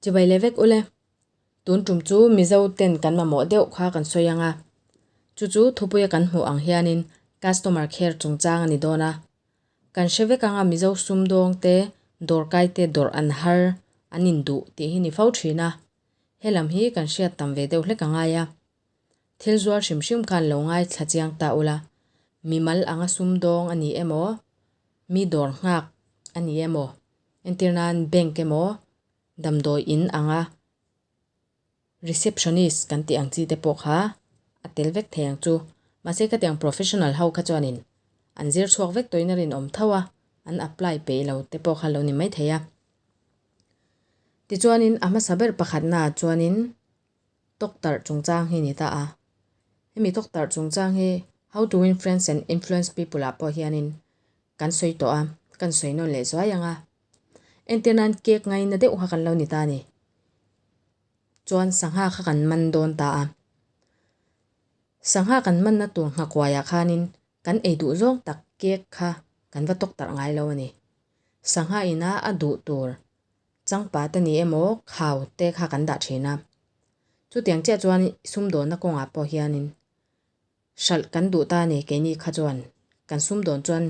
Chibai leh vek ule. Tun tum chu Mizo ten kan mamawh deuh kha kan sawi ang a. Chu chu thupuia kan hmuh ang hianin customer care chungchang a ni dawn a. Kan hre vek ang a Mizo sumdawng te, dawrkai te dawrh an har, an induh tih hi ni fo thin a. He lam hi kan hriat tam ve deuh hlek a ngai a. Thil zuar hrim hrim khan lo ngaithla chiang ta ula, mimal anga sumdawng a ni emaw, mi dawr nghak a ni emaw, entir nan bank emaw, damdawi in anga receptionist kan tih ang chi te pawh kha a tel vek thei ang chu. Mahse khatiang professional ho kha chuanin an zir chhuak vek tawhin a rinawm tho a, an apply peih lo te pawh kha lo ni maithei a. Tichuanin a hmasa ber pakhatnaah chuanin Tawktarh chungchang hi ni ta a. Hemi tawktarh chungchang hi How to Win Friends and Influence People ah pawh hianin kan sawi tawh a, kan sawi nawn leh zuai ang a. Entir nan cake ngaina deuh kha kan lo ni ta a ni. Chuan sangha kha kan man dawn ta a. Sangha kan manna tur nghakuaiah khanin kan ei duh zawng tak cake kha kan va tawktarh ngai lo a ni. Sangha ina a duh tur Changpa te ni emaw khau te kha kan dah thin a. Chutiang chiah chuan sumdawnna kawngah pawh hianin hralh kan duh ta a ni keini kha chuan kan sumdawn chuan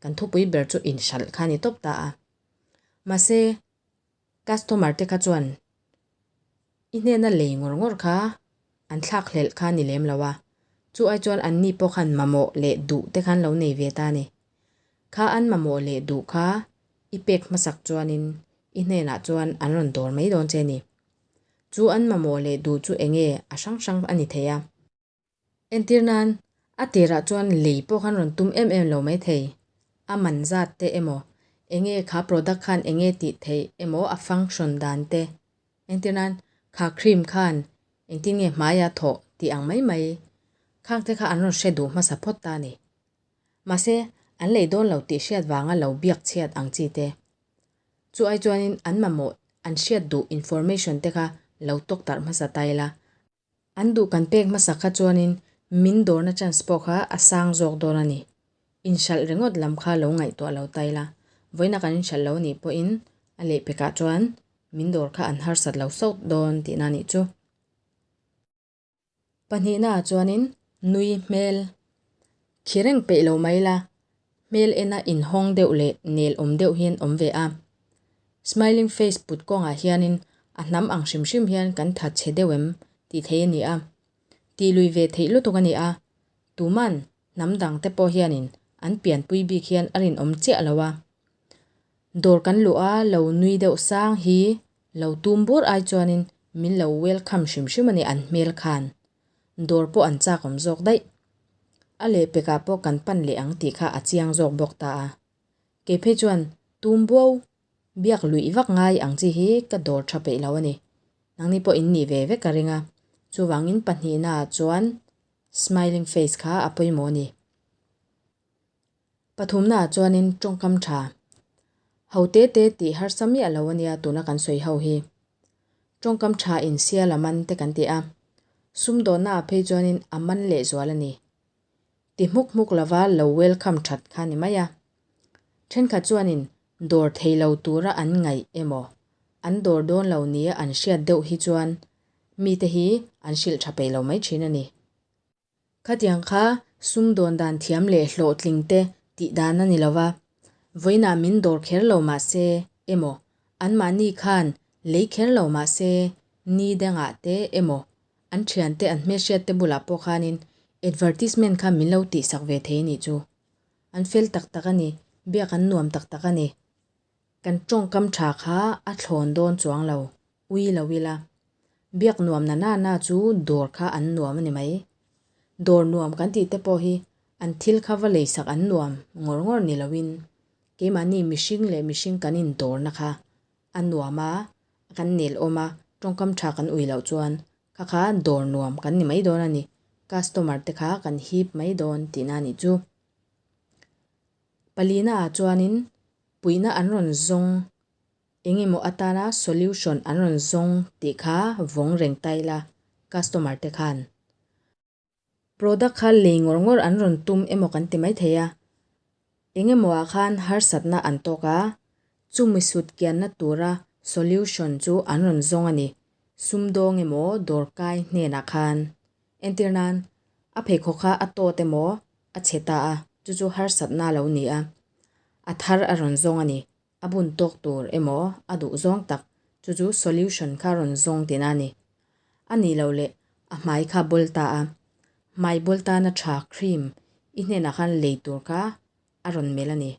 kan thupui ber chu inhralh kha a ni tawp ta a. Mahse customer te kha chuan i hnena lei ngawr ngawr kha an thlak hlelh kha a ni lem lo a. Chu ai chuan anni pawh khan mamawh leh duh te khan lo nei ve ta a ni. Kha an mamawh leh duh kha i pek hmasak chuanin i hnenah chuan an rawn dawr mai dawn che ni. Chu an mamawh leh duh chu enge a hrang hrang a ni thei a. Entir nan, a tirah chuan lei pawh khan rawn tum em em lo mai thei. A man zat te emaw, enge kha product khan enge tih theih emaw a function dan te. Entir nan, kha cream khan engtin nge hmaia thawh tih ang mai mai. Khang te kha an rawn hre duh hmasa phawt ta a ni. Mahse, an lei dawn lo tih hriat vanga lo biak chhiat ang chi te. Chu ai chuanin an mamawh, an hriat duh information te kha lo tawk tarh hmasa ta ila. An duh kan pek hmasa kha chuanin min dawrna chance pawh kha a sang zawk dawn a ni. Inhralh ringawt lam kha lo ngaihtuah lo ta ila. Vawiina kan inhralh lo nih pawhin a lehpekah chuan min dawr kha an harsat lo sawt dawn tihna a nih chu. Pahnihnaah chuanin nui hmel khi reng peih lo mai la, hmel ena inhawng deuh leh nel awm deuh hian awm ve a. Smiling face put kawngah hianin a hnam ang hrim hrim hian kan that chhe deuh em tih theih a ni a. Tih lui ve theih lutuk a ni a. Tuman hnam dang te pawh hianin an pianpui bik hian a rinawm chiah lo a. Dawr kan luh a lo nui deuh sang hi Lo tum bur ai chuanin min lo welcome hrim hrim a ni an hmel khan. Dawr pawh an chak awm zawk daih. A lehpekah pawh kan pan leh ang tih kha a chiang zawk bawk ta a. Kei phei chuan tum buau biak luih vak ngai ang chi hi ka dawr tha peih lo a ni. Nangni pawh in nih ve vek ka ring a. Chuvangin pahnihnaah chuan smiling face kha a pawimawh a ni. Pathumnaah chuanin tawngkam tha ho te te tih harsa miah lo a nia tuna kan sawi ho hi. Tawngkam tha in sial a man te kan ti a, sumdawnnaah phei chuanin a man lehzual a ni. Ti hmuk hmuk lova lo welcome that kha ni mai a. Thenkhat chuanin dawr thei lo tura an ngaih emaw, an dawr dawn lo nia an hriat deuh hi chuan mite hi an hrilh tha peih lo mai thin a ni. Khatiang kha sumdawn dan thiam leh hlawhtling te tih dan a ni lo va, vawiinah min dawr kher lo mah se emaw, anmahni khan lei kher lo mah se ni dangah te emaw, an thiante an hmelhriat te bulah pawh khanin advertisement kha min lo tihsak ve thei nih chu. An fel tak tak a ni, biak an nuam tak tak a ni. Kan tawngkam tha kha a thlawn dawn chuang lo, ui lo ila. Biak nuam na na na chu dawr kha an nuam a ni mai. Dawr nuam kan tih te pawh hi an thil kha va leisak an nuam ngawr ngawr ni loin keimahni mihring leh mihring kan indawrna kha a nuam a, kan nel awm a, tawngkam tha kan ui loh chuan kha kha dawr nuam kan ni mai dawn a ni. Customer te kha kan hip mai dawn tihna a nih chu. Palina ah chuanin puihna an rawn zawng eng emaw atana solution an rawn zawng tih kha vawng reng ta ila customer te khan product kha lei ngawr ngawr an rawn tum emaw kan ti mai thei a, eng emaw ah khan harsatna an tawk a, chumi sut kianna tura Solution chu an rawn zawng a ni. Sumdawng emaw dawrkai hnenah khan. Entir nan, a pheikhawk kha a tawt emaw a chhe ta a, chu chu harsatna a lo ni a. A thar a rawn zawng a ni. A bun tawk tur emaw a duh zawng tak, chu chu solution kha a rawn zawng tihna a ni. A nih loh leh a hmai kha bawl ta a, hmai bawl tana tha cream i hnenah khan lei tur kha a rawn melh a ni.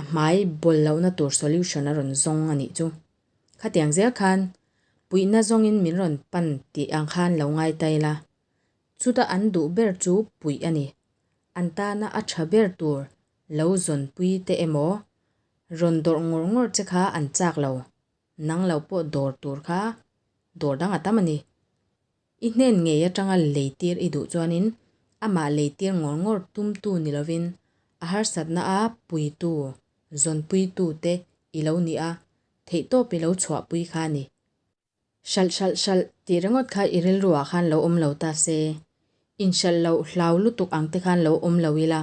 A hmai bawl lohna tur solution a rawn zawng a nih chu. Khatiang zel khan puihna zawngin min rawn pan tih ang khan lo ngai ta ila. Chuta an duh ber chu puih a ni. An tana a tha ber tur lo zawnpui te emaw rawn dawrh ngawr ngawr che kha an chak lo. Nang lo pawh dawr tur kha dawr dang a tam a ni. I hnen ngei atanga leitir i duh chuanin amah leitir ngawr ngawr tumtu ni lovin a harsatna a puitu, zawnpuitu te i lo nih a, theihtawp i lo chhuahpui kha a ni. Hralh hralh hralh tih ringawt kha i rilru ah khan lo awm lo ta se, inhralh loh hlau lutuk ang te khan lo awm lo ila,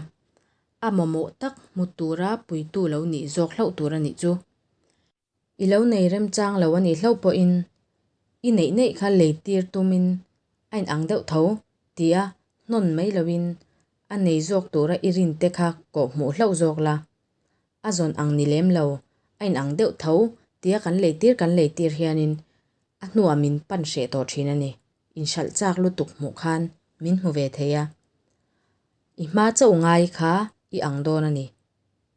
a mamawh tak hmu tura puitu lo nih zawk hlauh tur a nih chu. I lo nei remchang lo a nih hlauh pawhin i neih neih kha lei tir tumin a inang deuh tho tia hnawn mai loin a nei zawk tura i rin te kha kawh hmuh hlauh zawk la. A zawn ang ni lem lo, a inang deuh tho tia kan lei tir kan lei tir hianin a hnuah min pan hreh tawh thin a ni. Inhralh chak lutuk hmuh khan min hmu ve thei a. I hma chauh ngai kha i ang dawn a ni.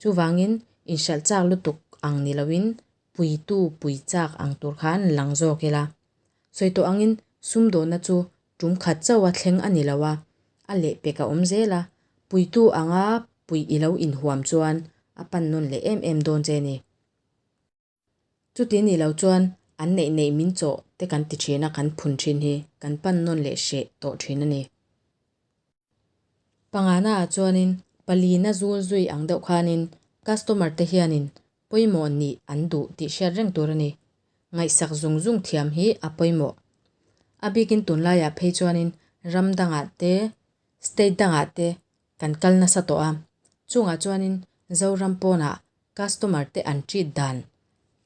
Chuvangin inhralh chak lutuk ang ni loin puitu pui chak ang tur khan lang zawk ila. Sawi tawh angin sumdawnna chu tum khat chauha thleng a ni lo a, a lehpek a awm zel a, puitu anga puih i lo inhuam chuan a pan nawn leh em em dawn che a ni. Chuti nih loh chuan an neih neih min chawh te kan ti thin a, kan phun thin hi kan pan nawn leh hreh tawh thin a ni. Pangana ah chuanin palina zul zui ang deuh khanin customer te hianin pawimawh nih an duh tih hriat reng tur a ni. Ngaihsak zung zung thiam hi a pawimawh. A bikin tunlaiah phei chuanin ram dangah te, state dangah te kan kal nasa tawh a, chungah chuanin Zoram pawnah customer te an treat dan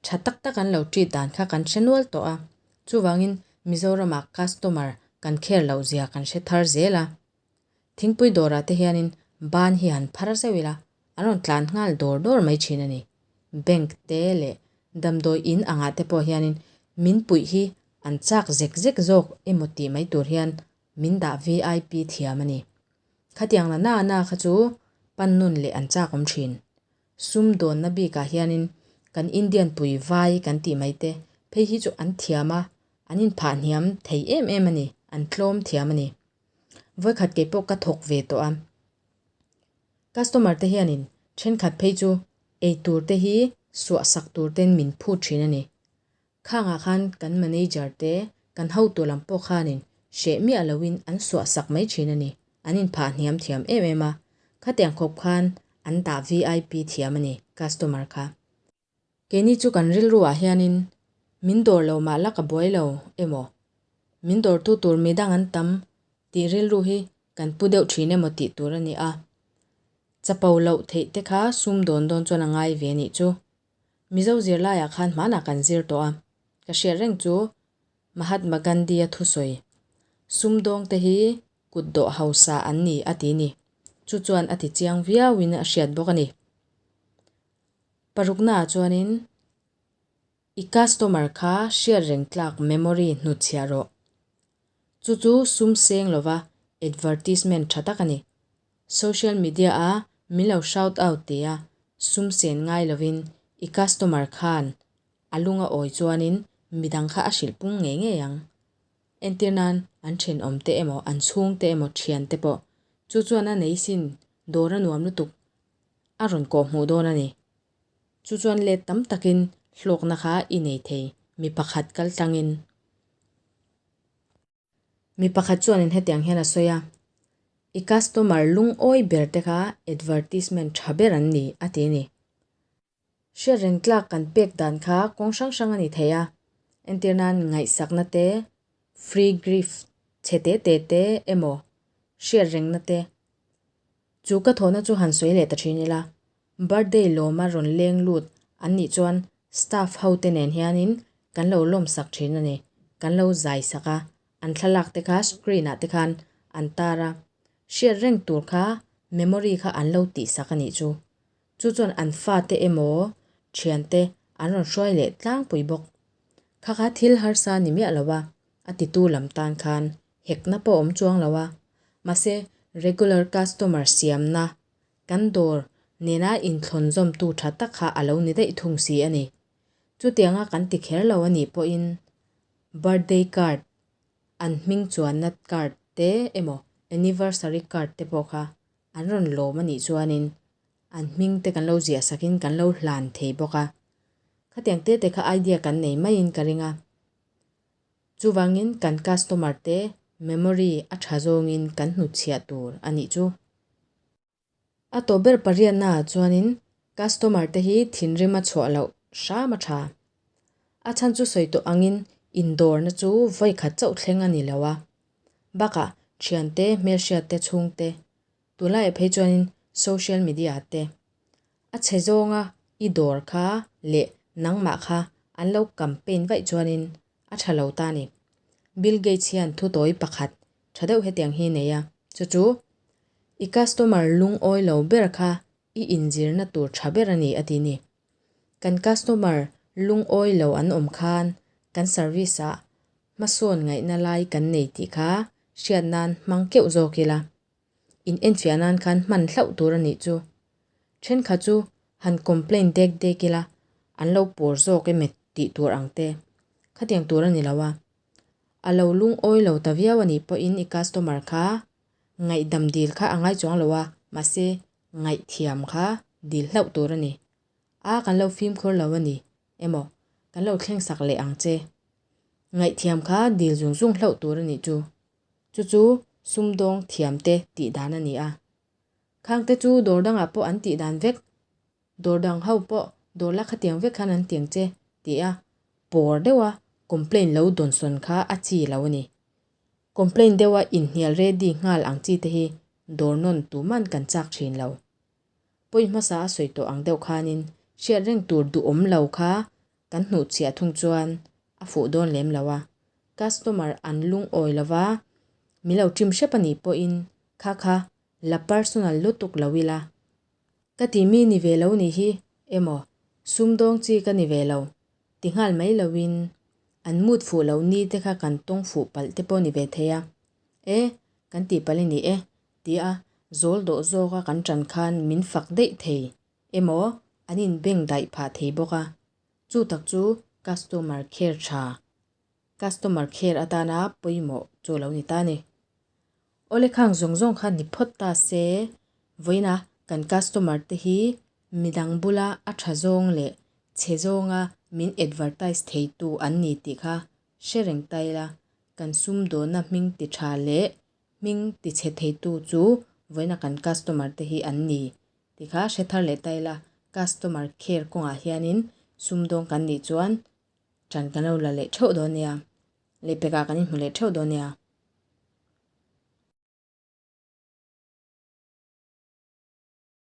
tha tak tak an lo treat dan kha kan hre nual tawh a, chuvangin Mizoramah customer kan care loh zia kan hre thar zel a. Thingpui dawrah te hianin ban hi han phar zeuh ila, an rawn tlan nghal dawr dawr mai thin a ni. Bank te leh damdawi in angah te pawh hianin min puih hi an chak zek zek zawk emaw tih mai tur hian Min dah vip thiam a ni. Khatiang la na na kha chu pan nun leh an chak awm thin. Sum dawnna bikah hianin kan Indian pui vai kan tih mai te phei hi chu an thiam a, an inphah hniam thei em em a ni, an tlawm thiam a ni. Vawikhat kei pawh ka thawk ve tawh a. Customer te hianin thenkhat phei chu eitur te hi suah sak tur ten min phut thin a ni. Khangah khan kan manager te, kan hotu lam pawh khanin hreh miah loin an suah sak mai thin a ni. An inphah hniam thiam em em a, khatiang khawp khan an dah vip thiam a ni customer kha. Keini chu kan rilru ah hianin min dawr lo mah la ka buai lo emaw, min dawrtu tur midang an tam tih rilru hi kan pu deuh thin emaw tih tur a ni a. Chapo loh theih te kha sum dawn dawn chuan a ngai ve nih chu. Mizo zirlaiah khan hmanah kan zir tawh a, ka hriat reng chu Mahatma Gandhi-a thusawi, Sumdawngte hi kut dawh hausa an ni a ti ni. Chu chuan a ti chiang viauin a hriat bawk a ni. Paruknaah chuanin i customer kha hriat reng tlak memory hnutchhiah rawh. Chu chu sum seng lova advertisement tha tak a ni. Social media a min lo shout out ti a, sum sen ngai lovin i customer khan a lung a awi chuanin midang kha a hrilh pung ngei ngei ang. Entir nan an thenawm te emaw an chhung te emaw thian te pawh chu chuan a nei sin dawr a nuam lutuk a rawn kawh hmuh dawn a ni. Chu chuan let tam takin hlawkna kha i nei thei mi pakhat kal tlangin. Mi pakhat chuanin hetiang hian a sawi a, I customer lungawi ber te kha advertisement tha ber an ni, a ti a ni. Hriat reng tlak kan pek dan kha kawng hrang hrang a ni thei a, entir nan ngaihsakna te, free grief chhe te te te emaw hriat rengna te. Chu ka thawhna chu han sawi leh ta thin ila, birthday lawma rawn leng lut an nih chuan Staff ho te nen hianin kan lo lawmsak thin a ni. Kan lo zai sak a, an thlalak te kha screen ah te khan an tar a. Hriat reng tur kha memory kha an lo tih sak a nih chu. Chu chuan an fate emaw thiante an rawn hruai leh tlangpui bawk. Kha kha thil harsa ni miah lo a, a titu lam tan khan hekna pawh awm chuang lo a. Mahse regular customer siamna kan dawr nena inthlawnzawmtu tha tak kha a lo ni daih thung si a ni. Chutianga kan ti kher lo a nih pawhin birthday card, an hming chuanna card te emaw anniversary card te pawh kha an rawn lawm a nih chuanin an hming te kan lo ziah sakin kan lo hlan thei bawk a. Khatiang te te kha idea kan nei maiin ka ring a. Chuvangin kan customer te memory a tha zawngin kan hnutchhiah tur a nih chu. A tawp ber pariatnaah chuanin customer te hi thinrim a chhuah loh hram a tha. A chhan chu sawi tawh angin indawrna chu vawi khat chauh thleng a ni lo a. Bakah thiante, hmelhriatte, chhungte, tunlaiah phei chuanin social media te a chhe zawnga i dawr kha leh nangmah kha an lo campaign vaih chuanin a tha lo ta a ni. Bill Gates hian thutawi pakhat tha deuh hetiang hi nei a, chu chu i customer lungawi lo ber kha i inzirna tur tha ber a ni a ti ni. Kan customer lungawi lo an awm khan kan service ah hmasawn ngaihna lai kan nei tih kha hriat nan hmang keuh zawk ila. In enfiah nan khan hman hlauh tur a nih chu. Thenkhat chu han complain dek dek ila an lo pawr zawk emaw tih tur ang te. Khatiang tur a ni lo a. A lo lungawi lo ta viau a nih pawhin i customer kha ngaihdam dil kha a ngai chuang lo a, mahse ngaihthiam kha dil hlauh tur a ni. A kan lo fimkhur lo a ni emaw kan lo thleng sak leh ang che. Ngaihthiam kha dil zung zung hlauh tur a nih chu. Chu chu sumdawng thiamte tih dan a ni a. Khangte chu dawr dangah pawh an tih dan vek. Dawr dang ho pawh dawr la khatiang vek khan an tiang che tih a pawr deuha complaint lo dawnsawn kha a chi lo a ni. Complaint deuha inhnial ready nghal ang chi te hi dawr nawn tuman kan chak thin lo. Pawi hmasa a sawi tawh ang deuh khanin hriat reng tur duhawm lo kha kan hnuhchhiah thung chuan a fuh dawn lem lo a. Customer an lungawi lova mi lo ṭim hrep a nih pawhin kha kha la personal lutuk lo ila. Ka ti mi ni ve lo nih hi emaw sumdawng chi ka ni ve lo ti nghal mai loin an mood fuh loh ni te kha kan tawng fuh palh te pawh ni ve thei a. E, kan tih palh i ni e tia zawl dawh zawka kan ṭan khan min fak daih thei emaw an inbeng daih phah thei bawk a. Chu tak chu customer care tha, customer care atana pawimawh chu a lo ni ta a ni. Awle khang zawng zawng kha ni phawt ta se, vawiina kan customer te hi midang bula a tha zawng leh chhe zawnga min advertise theitu an ni tih kha hre reng ta ila, kan sumdawnna hming ti tha leh hming ti chhe theitu chu vawiina kan customer te hi an ni tih kha hre thar leh ta ila, customer care kawngah hianin sumdawng kan nih chuan ṭan kan lo la leh theuh dawn nia, lehpekah kan inhmu leh theuh dawn nia.